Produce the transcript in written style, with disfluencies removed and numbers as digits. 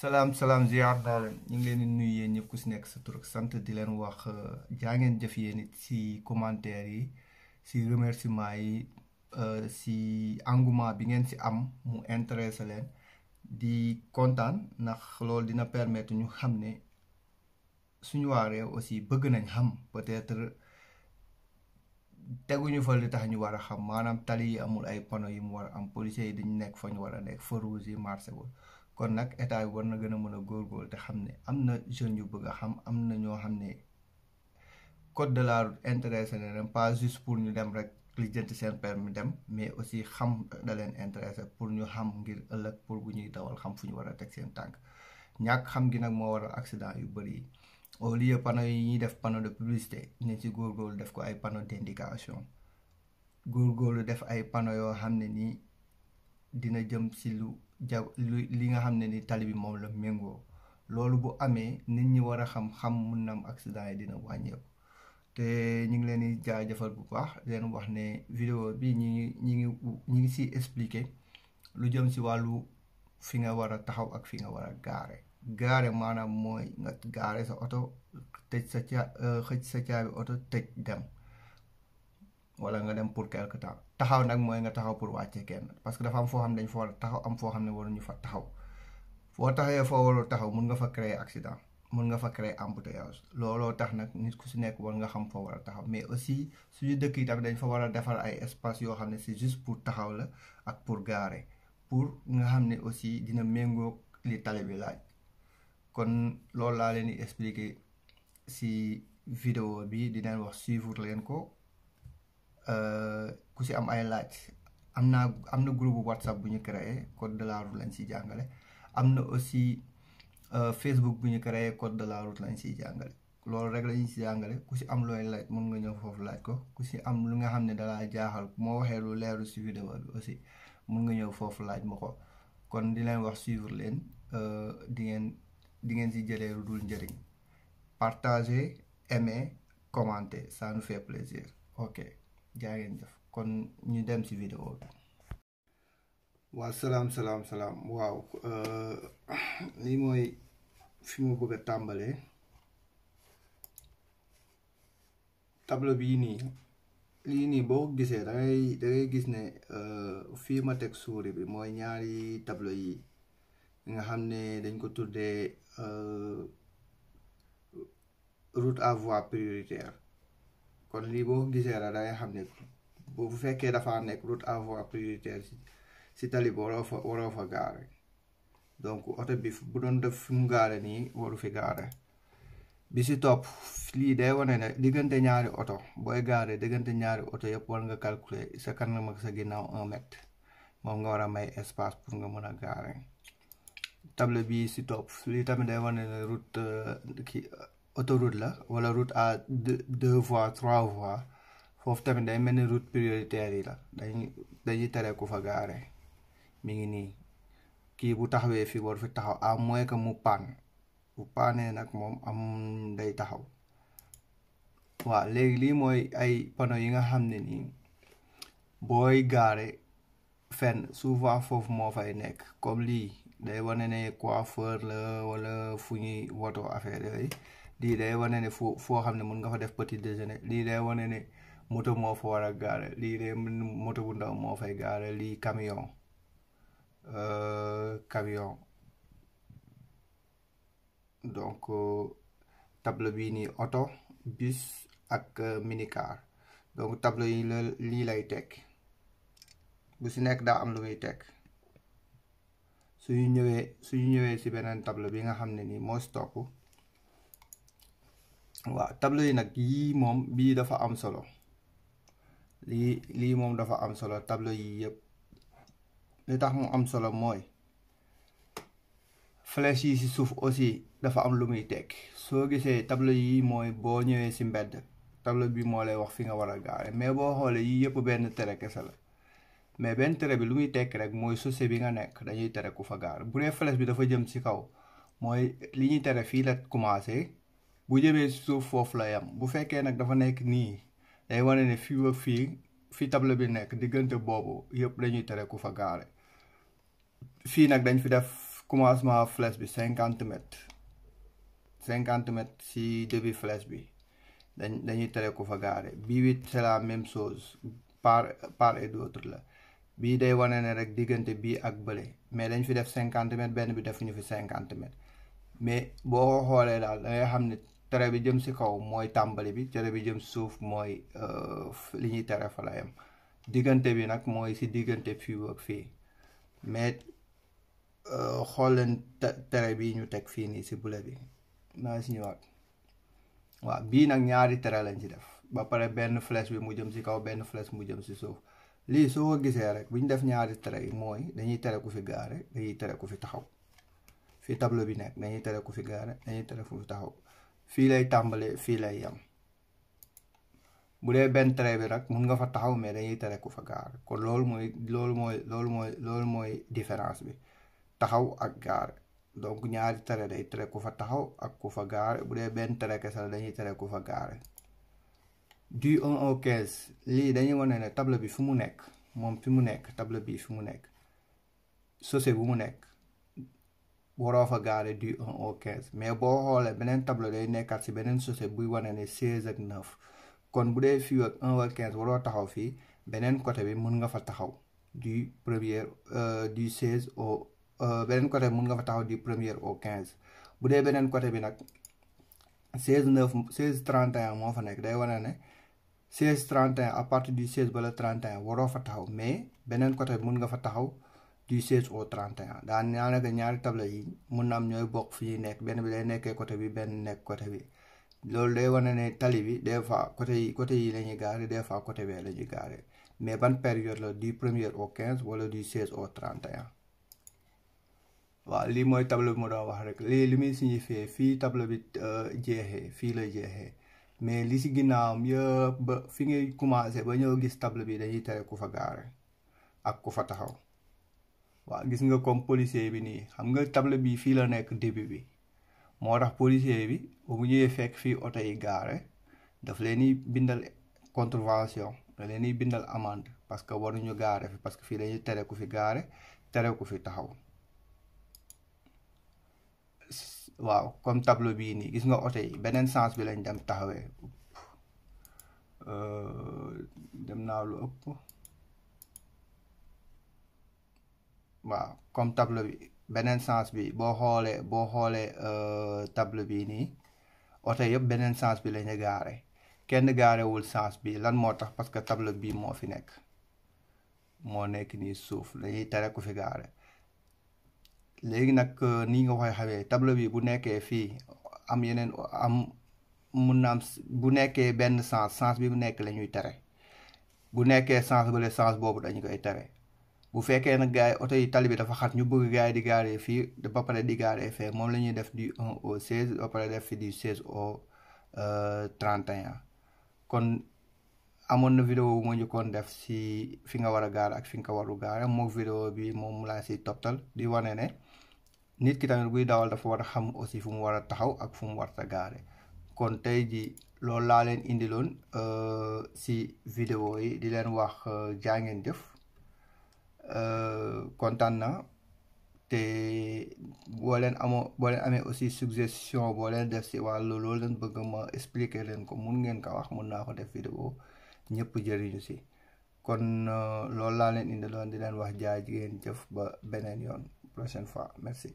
salaam ziar naa leen ñu ngi leen di nuyu yéen ñëpp ku si nekk sa tur ak sant di leen wax jaa ngeen jëf yéen it si commentaire yi si remerciement yi si engouement bi ngeen si am mu intéressé leen di kontaan ndax loolu dina permettre ñu xam ne suñu waa réew aussi bëgg nañ xam peut-être teguñu fa li tax ñu war a xam maanaam tali yi amul ay panneaux yi mu war a am policiers yi dañu nekk fa ñu war a nekk feu rouge yi marché wul kon nag état bi war na gën a mën a góorgóorlu te xam ne am na jeunes yu bëgg a xam am na ñoo xam ne code de la route intéressé na leen pas juste pour ñu dem rek lijjanti seen permis dem mais aussi xam da leen intéressé pour ñu xam ngir ëllëg pour bu ñuy dawal xam fu ñu war a teg seen tànk ñàkk xam gi nag moo waral accident yu bëri yi au lieu panneau yi ñuy def panneau de publicité ne ci góorgóorlu def ko ay panneau d'indication góorgóorlu def ay panneau yoo xam ne nii dina jëm si lu li nga xam ne ni tali bi moom la méngoo loolu bu amee nit ñi war a xam mun na am accident yi dina wàññeeku te ñu ngi leen di jaajëfal bu baax leen wax ne vidéo bi ñi ngi si expliquer lu jëm si wàllu fi nga war a taxaw ak fi nga war a gaare maanaam mooy nga gaare sa oto tëj xëj sa caabi oto tëj dem wala nga dem pour quelque temps taxaw nag mooy nga taxaw pour wàcce kenn parce que dafa am foo xam ne dañ fa war a taxaw am foo xam ne waruñu fa taxaw foo taxawee foo warul taxaw mun nga fa créer accident mun nga fa créer embouteillage looloo tax nag nit ku si nekk war nga xam foo war a taxaw mais aussi suñu dëkk yi tamit dañ fa war a defar ay espace yoo xam ne c'est juste pour taxaw la ak pour garer pour nga xam ne aussi dina méngoo li tali bi laaj kon loolu laa leen di expliquer si vidéo bi di leen wax suivre leen ko ku si am ay laaj am na groupe WhatsApp bu ñu créé code de la route lañ siy jàngale am na aussi Facebook bu ñu créé code de la route lañ siy jàngale loolu rek lañu si jàngale ku si am looy laaj mën nga ñëw foofu laaj ko ku si am lu nga xam ne dalaa jaaxal moo waxee lu leeru si vidéo bi aussi mën nga ñëw foofu laaj ma ko kon di leen wax suivre leen di ngeen si jëlee lu dul njëriñ partager aimer commenter ça nous fait plaisir ok jaa ngeen jëf kon ñu dem ci vidéo bi waaw salaam waaw lii mooy fi mu bëgg a tàmbalee tableau bii nii lii nii boo ko gisee da ngay gis ne fii ma teg souris bi mooy ñaari tableau yi nga xam ne dañ ko tuddee route à voie prioritaire kon lii boo ko gisee la da ngay xam ne bu fekkee dafa nekk route à voie prioritaire si tali bi waroo fa gaare donc oto bi bu doon def fi mu gaare nii waru fi gaare bi si topp lii day wane ne diggante ñaari oto booy gaare diggante ñaari oto yëpp war nga calculer sa kanam ak sa ginnaaw 1 mètre moom nga war a may espace pour nga mën a gaare table bi si topp lii tamit day wane ne route autoroute la wala route à 2 voies 3 voies foofu tamit day mel ni route prioritaire yi la dañuy tere ku fa gaare mi ngi nii kii bu taxawee fii war fi taxaw à moins que mu panne bu paanee nag moom am day taxaw waaw léegi lii mooy ay panneaux yi nga xam ne nii booy gaare fenn souvent foofu moo fay nekk comme lii day wane ne coiffeur la wala fu ñuy woto affaire yooyu lii day wane ne foo xam ne mën nga fa def petit déjeuner lii day wane ne moto moo fa war a gaare lii day moto bu ndaw moo fay gaare lii camion donc tableau bii nii oto bus ak minicar donc tableau yi lii lay teg bu si nekk daa am lu muy teg suñu ñëwee si beneen tableau bi nga xam ne nii moo si topp waaw tableau yi nag yii moom bii dafa am solo lii moom dafa am solo tableau yi yëpp li tax mu am solo mooy flèche yi si suuf aussi dafa am lu muy tekk soo gisee tableau yi mooy boo ñëwee si mbedd tableau bi moo lay wax fi nga war a gaare mais boo xoolee yii yëpp benn tere kese la mais benn tere bi lu muy tekk rek mooy chaussée bi nga nekk dañuy tere ku fa gaare bu dee flèche bi dafa jëm si kaw mooy li ñuy tere fii la commencé bu jëmee si suuf foofu la yam bu fekkee nag dafa nekk nii day wane ne fii ak fii tableau bi nekk diggante boobu yëpp dañuy tere ku fa gaare fii nag dañ fi def commencement flèche bi 50 mètres 50 mètres si début flèche bi dañuy tere ku fa gaare bii it c'est la même chose part et d'autre la bii day wane ne rek diggante bii ak bële mais dañ fi def 50 mètres benn bi defuñu fi 50 mètres mais boo xoolee daal da ngay xam ne tere bi jëm si kaw mooy tàmbali bi tere bi jëm suuf mooy li ñuy tere fa la yem diggante bi nag mooy si diggante fii ak fii mais xool leen tere bi ñu teg fii nii si bule bi naa si ñëwaat waaw bii nag ñaari tere lañ ci def ba pare benn flèche bi mu jëm si kaw benn flèche mu jëm si suuf lii soo ko gisee rek bu ñu def ñaari tere yi mooy dañuy tere ku fi gaare dañuy tere ku fi taxaw fii tableau bi nekk dañuy tere ku fi gaare dañuy tere ku fi taxaw fii lay tàmbalee fii lay yem bu dee benn tere bi nag mun nga fa taxaw mais dañuy tere ku fa gaare kon loolu mooy différence bi taxaw ak gaare donc ñaari tere day tere ku fa taxaw ak ku fa gaare bu dee benn tere kese la dañuy tere ku fa gaare du 1 au 15 lii dañuy wane ne tableau bi fi mu nekk moom fi mu nekk tableau bi fi mu nekk chaussée bu mu nekk waroo fa gaare du 1 au 15 mais boo xoolee beneen tableau day nekkaat si beneen chaussée buy wane ne 16 ak 9 kon bu dee fii ak 1 ak 15 waroo taxaw fii beneen côté bi mun nga fa taxaw du 16 au beneen côté bi mun nga fa taxaw du 1er au 15 bu dee beneen côté bi nag 16 31 moo fa nekk day wane ne 16 31 à partir du 16 ba le 31 waroo fa taxaw mais beneen côté bi mun nga fa taxaw du 16 au 31 daanaka ñaari tableau yi mun na am ñooy bokk fi ñuy nekk benn bi day nekkee côté bi benn nekk côté bi loolu day wane ne tali bi des fois côté yi la ñuy gaare des fois côté bee la ñuy gaare mais ban période la du 1er au 15 wala du 16 au 31 waaw lii mooy tableau bi mu doon wax rek lii li muy signifié fii tableau bi jeexee fii la jeexee mais li si ginnaawam yëpp ba fi ngay commencé ba ñëw gis tableau bi dañuy tere ku fa gaare ak ku fa taxaw waaw gis nga comme policier bi nii xam nga tableau bi fii la nekk début bi moo tax policier bi bu mu ñëwee fekk fii oto yi gaare daf leen di bindal contravention da leen di bindal amende parce que waruñu gaare fi parce que fii dañuy tere ku fi gaare tere ku fi taxaw waaw comme tableau bii nii gis nga oto yi beneen sens bi lañ dem taxawee dem naa lu ëpp waaw comme tableau bi beneen sens bi boo xoolee tableau bii nii oto yëpp beneen sens bi lañu gaare kenn gaarewul sens bi lan moo tax parce que tableau bii moo fi nekk moo nekk nii suuf dañuy tere ku fi gaare léegi nag nii nga koy xamee tableau bi bu nekkee fii am yeneen mun na am bu nekkee benn sens bi bu nekk la ñuy tere bu nekkee sens bale sens boobu dañu koy tere bu fekkee nag gars yi oto yi tali bi dafa xat ñu bëgg gars yi di gaaree fii ba pare di gaaree fee moom la ñuy def du 1 au 16 ba pare def fi du 16 au 31 kon amoon na vidéo bu ma njëkkoon def si fi nga war a gaare ak fi nga waru gaare moom vidéo bi moom laa si toptal di wane ne nit ki tamit buy dawal dafa war a xam aussi fu mu war a taxaw ak fu mu war a gaare kon tey ji loolu laa leen indiloon si vidéo yi di leen wax jaa ngeen jëf kontaan na te boo leen amee aussi suggestion boo leen def si wàllu loolu leen bëgg ma expliquer leen ko mun ngeen ko wax mun naa ko def vidéo ñëpp jëriñu si kon loolu laa leen indiloon di leen wax jaa ngeen jëf ba beneen yoon prochaine fois merci